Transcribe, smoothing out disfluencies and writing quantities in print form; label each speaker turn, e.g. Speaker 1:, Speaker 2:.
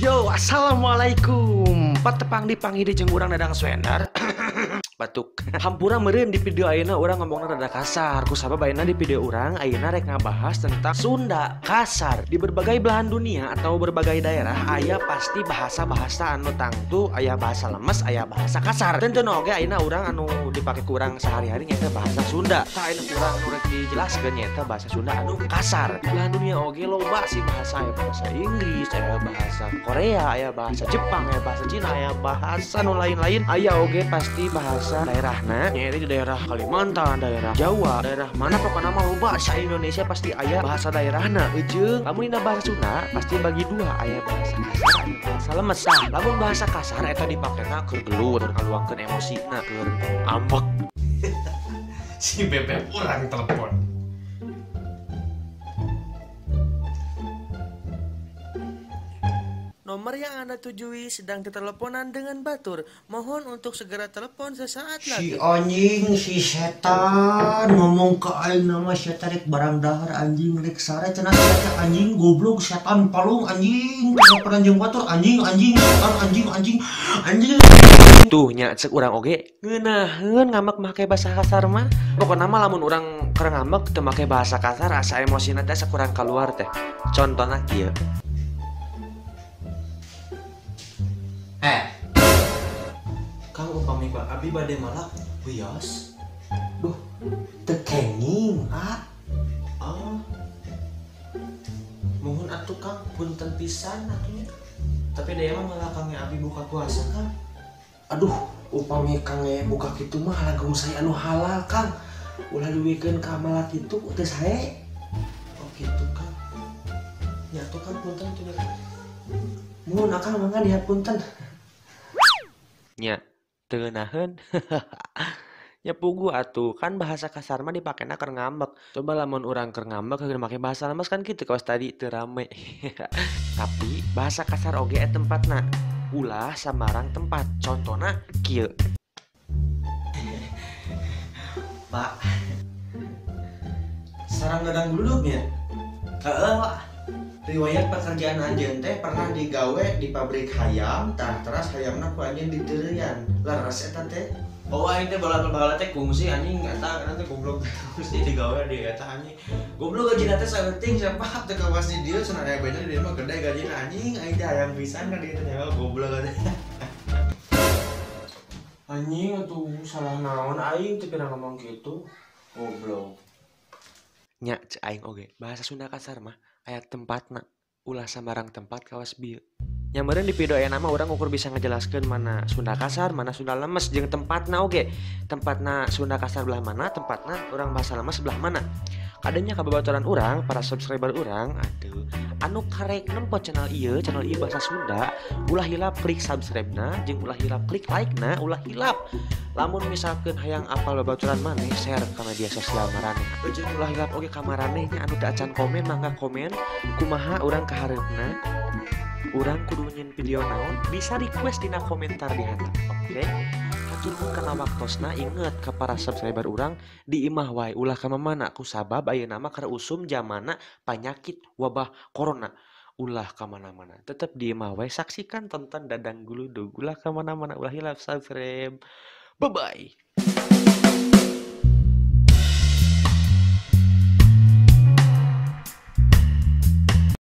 Speaker 1: Yo, assalamualaikum. Patepang dipanggil jeung urang Dadang Suhendar. Batuk. Hampura meureun di video ayeuna urang ngomongna rada kasar. Kusabab ayeuna di video urang ayeuna rek ngabahas tentang Sunda kasar. Di berbagai belahan dunia atau berbagai daerah aya pasti bahasa-bahasa anu tangtu, aya bahasa lemes, aya bahasa kasar. Tentu oge ayeuna urang anu dipake ku urang sehari-hari nyaeta bahasa Sunda. Tah ayeuna urang nu rek dijelaskeun nyaeta bahasa Sunda anu kasar. Di belahan dunia oge loba sih bahasa, aya bahasa Inggris, aya bahasa Korea, aya bahasa Jepang, aya bahasa Cina, aya bahasa nu lain-lain. Aya oge pasti bahasa daerahna, nyaeta di daerah Kalimantan, daerah Jawa, daerah mana pokokna mah loba sa Indonesia pasti aya bahasa daerahna. Ujung lamun dina bahasa Sunda pasti bagi dua, aya bahasa kasar, aya bahasa lemes. Tah, lamun bahasa kasar eta dipakena keur gelut, keur ngaluangkeun emosina, keur ambek.
Speaker 2: Si bebek urang telepon.
Speaker 1: Nomor yang Anda tujui sedang diteleponan dengan batur. Mohon untuk segera telepon sesaat lagi.
Speaker 3: Si anjing, si setan ngomong ke aing nama sia tarik barang dahar anjing rek sare cenah sia anjing goblok setan palung anjing teleponan jeung batur anjing anjing setan anjing anjing anjing.
Speaker 1: Tuh nya cek urang oge ngeunaheun ngambek make bahasa kasar mah. Pokona mah lamun urang keur ngambek teu make bahasa kasar asa emosina teh asa kurang keluar teh. Contona kieu.
Speaker 3: Kang upami Pak abi bade malak wios. Duh, teu kenging ah. Oh. Mohon atuh Kang, punten pisan atuh nya. Tapi daya mah malah Kang abi buka puasa Kang. Aduh, upami Kang buka kitu mah langkung saya anu halal Kang. Ulah diwikeun ka malak kitu teu sae. Oh kitu Kang. Nya atuh Kang punten atuh. Mohon akang mangga dihapunten.
Speaker 1: Nya teu ngeunaheun. Nya puguh atuh kan bahasa kasar mah dipakena keur ngambek. Coba lamun urang keur ngambek keur make bahasa lemes kan kitu kawas tadi teu rame. Tapi bahasa kasar oge aya tempatna. Ulah sambarang tempat. Contona kieu.
Speaker 3: Pak. Sarang Dadang Gludugnya. Heeh, Pak. Riwayat pekerjaan anjeun teh pernah digawe di pabrik hayam, tah teras hayamna ku anjeun diteureuyan. Leres eta teh.
Speaker 1: Oh aing teh bala-bala teh kungsi anjing eta teh goblok kungsi digawe di eta anjing. Goblok gajina teh saeuting siapa teh kawas di dieu cenah aya bener di dieu mah gede gajina anjing aing teh hayam pisan ka dieu teh goblok teh. Anjing atuh salah naon aing teh pernah ngomong kitu. Goblok. Nya cek aing oge bahasa Sunda kasar mah aya tempatna, ulah sambarang tempat kawas bieu. Nya meureun di video aya nama urang ukur bisa ngejelaskeun mana Sunda kasar, mana Sunda lemes jeung tempatna oge. Tempatna Sunda kasar belah mana, tempatna urang bahasa lemes belah mana. Kadanya kababaturan urang, para subscriber urang, aduh, anu karek nempo channel ieu bahasa Sunda, ulah hilap klik subscribe-na jeung ulah hilap klik like-na, ulah hilap. Lamun misalkeun hayang apal babaturan maneh, share ka media sosial maraneh. Jeung ulah hilap oge ka maraneh nya anu teu acan komen mangga komen kumaha urang kahareupna. Urang kudu nyin video naon bisa request dina komentar di handap. Oke. Hatur nuhun kana waktosna, inget ka para subscriber urang di imah wae ulah ka mamana kusabab ayeuna mah keur usum jamana panyakit wabah corona. Ulah ka mana-mana, tetep di imah wae saksikan tonton Dadang Gludug ulah ka mana-mana ulah hilap subscribe. Bye bye.